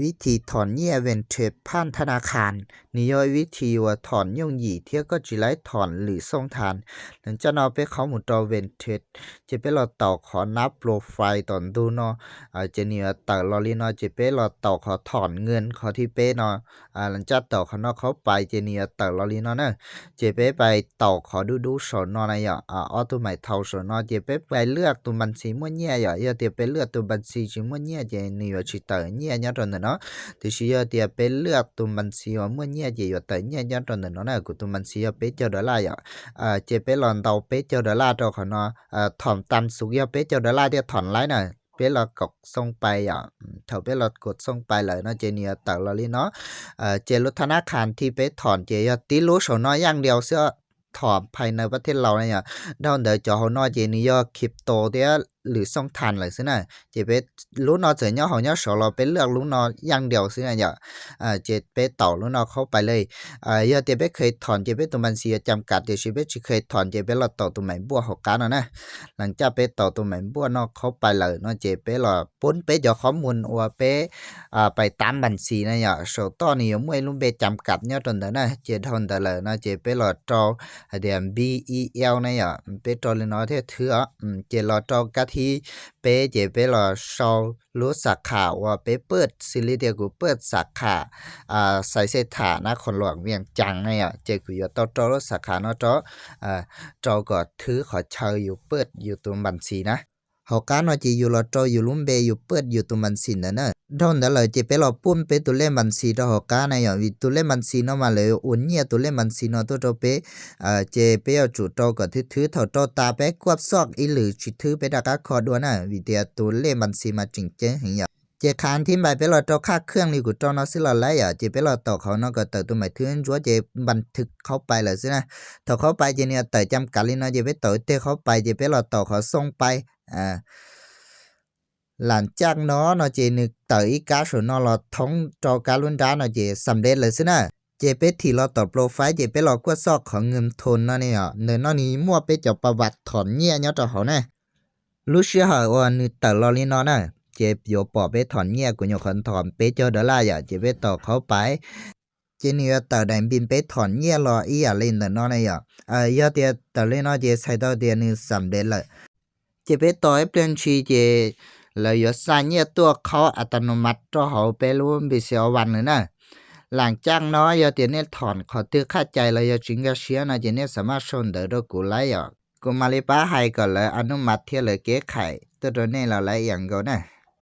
ວິທີຖອນເຫຍື່ອ Vintage ຜ່ານທະນາຄານ. ນີ້ເປັນວິທີວ່າຖອນຫຍຸ້ງຢີ້ ແຕ່ກໍຈິໄດ້ຖອນ ຫຼື ສົ່ງທ່ານ. ຫຼັງຈາກນັ້ນເປັນເຂົ້າມາຕໍ່ Vintage ຈະເປັນລອດເຕົາຂໍໜ້າໂປຣໄຟລ໌ຕອນດູເນາະ. ອາ ຈະນີ້ວ່າເຕີລໍລີເນາະ ຈະເປັນລອດເຕົາຂໍຖອນເງິນ ຂໍທີ່ເປັນເນາະ. ອາ ຫຼັງຈາກເຕີເຂົ້າເນາະເຂົ້າໄປ ຈະນີ້ວ່າເຕີລໍລີເນາະເນາະ. ຈະເປັນໄປເຕົາຂໍດູດູໂຊເນາະນະຫຍອ ອາ ອອໂຕໄມເທົລໂຊເນາະ. ຈະເປັນໄປເລືອກໂຕບັນຊີມົ້ວເຫຍື່ອຫຍອ ເຫຍື່ອ ຈະເປັນເລືອກໂຕບັນຊີຊິມົ້ວເຫຍື່ອ ຈະນີ້ວ່າຊິເຕີເຫຍື່ອຍອດຕອນເດີເນາະ. ແຕ່ຊິເຫຍື່ອ ຈະເປັນເລືອກໂຕບັນຊີວ່າມົ້ວເຫຍື່ອ ຈະວ່າເຕີເຫຍື່ອຍອດຕອນເດີເນາະນະ. ກູໂຕບັນຊີເປັນເຈົ້າໂດລາຫຍອ ອາ ຈະເປັນລອນເຕົາເປັນເຈົ້າໂດລາຕໍ່ເຂົາເນາະ. ອາ ຖອນຕາມສຸກເຫຍື່ອ ເປັນເຈົ້າໂດລາທີ່ຖອນໄດ້ນະ. ເປັນລອດກົດສົ່ງໄປຫຍອ ເທົ່າເປັນລອດກົດສົ່ງໄປເລີຍເນາະ. ຈະນີ້ວ່າເຕີລໍລີເນາະ. ອາ ຈະລົດທະນາຄານທີ່ເປັນຖອນ ຈະຫຍໍ້ຕິດໂລໂຊເນາະຢ່າງດຽວເສຍ ຖອນພາຍໃນປະເທດລາວນະຫຍອ ດອນເດີຈອເຮົາເນາະ. ຈະນີ້ຫຍໍ້ຄຣິບໂຕເຕ ຫຼື ຊ່ອງທາງເລີຍຊີ້ນະ. ຈະເປັນລູກນ້ອງເຈີຍອດເຮົາຫຍໍ້ໂຊລະ ເປັນເລືອກລູກນ້ອງຢ່າງດຽວຊີ້ນະຫຍອ ອາ ຈະເປັນເຕົາລູກນ້ອງເຂົ້າໄປເລີຍ. ອາ ເຫຍື່ອ ຈະເປັນເຄີຍຖອນ ຈະເປັນໂຕບັນຊີຈຳກັດ ຈະຊິເປັນຊິເຄີຍຖອນ ຈະເປັນລອດເຕົາໂຕໃໝ່ບວກເຮົາການເນາະນະ. ຫຼັງຈາກເປັນເຕົາໂຕໃໝ່ບວກເນາະ ເຂົ້າໄປເລີຍເນາະ. ຈະເປັນລອດ ປົນເປັນຈອກຂໍ້ມູນວ່າເປັນ ອາ ໄປຕາມບັນຊີນະຫຍອ ໂຊຕໍ່ນີ້ຫຍໍ້ມົ້ວລຸມເບຈຳກັດຫຍໍ້ຕົນເດີນະ. ຈະດອນເດີເລີຍເນາະ. ຈະເປັນລອດເຈົ້າ ດຽມ ບີ ອີ ແອລ ນະຫຍອ ເປັນໂຕເລີຍເນາະ ເທເທືອ ອືມ ຈະລອດເຈົ້າກະທີ ເປ ຈະເປັນລອດເຊົ່າ ໂລສາຂາ ວ່າໄປເປີດຊິລິເດຍ ກູເປີດສາຂາ ອາ ໄຊເສດຖາ ນະຄອນຫຼວງວຽງຈັນນະຫຍອ ເຈກູຢອດເຕົ້າເຕົ້າໂລສາຂາເນາະ ເຈົ້າ ອາ ເຈົ້າກໍຖືຂໍເຊີຍຢູ່ເປີດຢູ່ໂຕບັນຊີນະ. ເຮົາກາເນາະ ຈະຢູ່ລອດເຈົ້າຢູ່ລຸ່ມເບ ຢູ່ເປີດຢູ່ໂຕບັນຊີນະເນີ ດອນເດີເລີຍ ຈະໄປລອດປຸ້ມເປັນໂຕເລກບັນຊີເຈົ້າເຮົາການະຫຍອ ວິໂຕເລກບັນຊີເນາະ ມາເລີຍໂອນເຫຍື່ອໂຕເລກບັນຊີເນາະ ໂຕເຈົ້າເປ ອາ ຈະໄປເອົາຈູເຈົ້າກໍຖືຖືເທົ່າເຈົ້າຕາໄປກວດສອກອີ່ຫຼີຊິຖືໄປດັກກະຂໍດວນນະ ວິເຕຍໂຕເລກບັນຊີມາຈິງເຈີງຫຍັງ ເຈຄານທີມໄປເປັນລອດເຈົ້າຄ່າເຄື່ອງນີ້ກູເຈົ້າເນາະ ຊື້ລອດໄລອະ ເຈເປັນລອດເຕົາເຂົາເນາະ ກໍເຕີໂຕໃໝ່ຖືນຈົວ ເຈບັນທຶກເຂົ້າໄປແລ້ວຊີ້ນະ ເຂົ້າເຂົ້າໄປ ເຈນີ້ເຕີຈຳກັດລີເນາະ ເຈເປັນເຕົາເຕີເຂົ້າໄປ ເຈເປັນລອດເຕົາເຂົາສົ່ງໄປ ອາ ຫຼັງຈາກເນາະເນາະ ເຈນຶກເຕີອີກາໂຊເນາະ ລອດທ່ອງເຈົ້າກາລຸນດາເນາະ ເຈສຳເລັດແລ້ວຊີ້ນະ ເຈເປັນທີ່ລອດເຕົາໂປຣໄຟລ໌ ເຈເປັນລອດກວດສອບຂອງເງິນທົນເນາະ ນີ້ເນາະ ເນີນອນນີ້ມົ້ວເປັນເຈົ້າປະຫວັດຖອນເຫຍື່ອເນາະ ເຈົ້າເຮົານະ ລູເຊຍເຮົາວ່ານຶກເຕີລອລີເນາະນະ ເຈໂຍປອບເປັນຖອນເຫຍື່ອ ກູໂຍຄອນຖອນເປັນເຈົ້າໂດລາຢາ ເຈເປັນຕໍ່ເຂົ້າໄປ ເຈນີ້ວ່າເຕີໄດ້ບິນໄປຖອນເຫຍື່ອລໍອີ່ຫຍັງເລີຍເນາະນະຫຍອ ເອີ ຢາເຕີເລີຍເນາະ ເຈໃສ່ຕໍ່ເຕີໜຶ່ງສຳເລັດແລ້ວ ເຈໄປຕໍ່ເອັບເດີນຊີ ເຈແລ້ວຢາສາຍເຫຍື່ອຕົວເຂົ້າອັດຕະໂນມັດຕໍ່ເຮົາໄປລົງບີຊີອອນລາຍນະ ຫຼັງຈາກເນາະ ຢາເຕີເນດຖອນ ຂໍຕື່ຄ່າໃຈແລ້ວຢາຈິງກາເຊຍເນາະ ເຈເນດສາມາດສົ່ງເດີໂດກູໄລອະ ກູມາລີປ້າໄຮກ່ອນແລ້ວອະນຸມັດເທຍເລີແກ້ໄຂ ຕົວໂຕເນດລາວໄລຢ່າງເກົ່ານະ